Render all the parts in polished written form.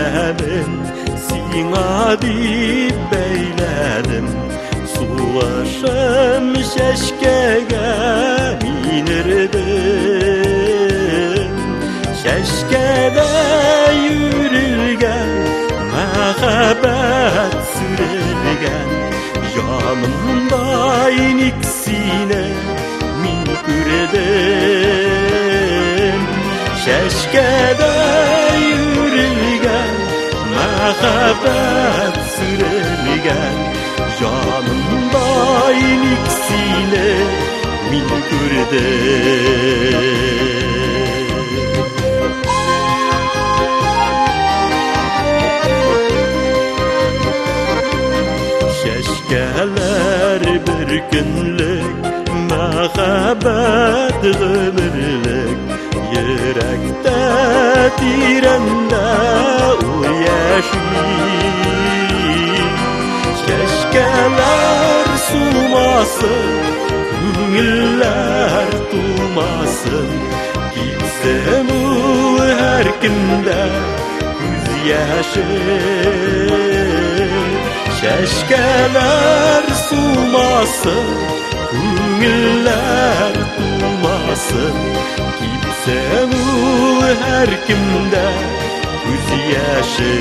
Гүзәлем, сиңа дип бәйләдем. Сулышым чәчкәгә мин эредем. Чәчкәдә йөрелгән, мәхәббәт сүрелгән. Янымда ник сине мин күрдем. Чәчкәдә йөрелгән, мәхәббәт сүрелгән. Янымда ник сине мин күрдем. Чәчкәләр бер көнлек, мәхәббәт гомерлек. Йөрәктә тирәндә ул яши. Чәчкәләр сулмасын, күңелләр тулмасын. Кипсен ул һәр көндә күз яше. Чәчкәләр сулмасын, күңелләр тулмасын. Кипсен ул һәр көндә күз яше.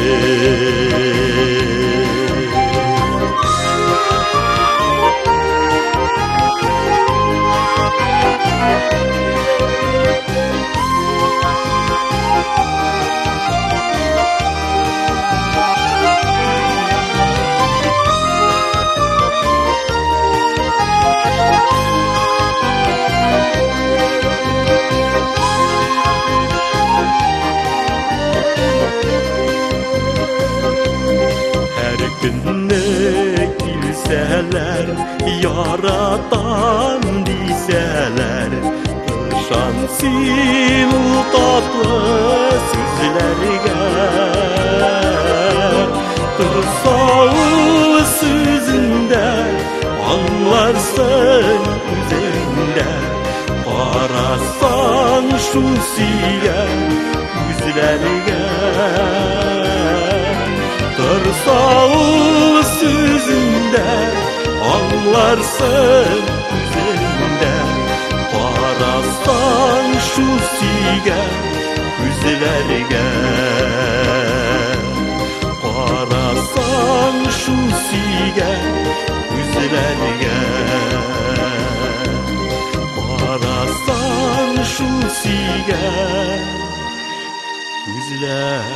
Һәр көнне килсәләр, яратам дисәләр, ышан син ул татлы сүзләргә. Торса ул сүзендә, аңларсың үзеңдә. Карасаң шул сөйгән күзләргә. Торса ул сүзендә, аңларсың үзеңдә. Карасаң шул сөйгән күзләргә. Карасаң шул сөйгән күзләргә. Карасаң шул сөйгән күзләргә.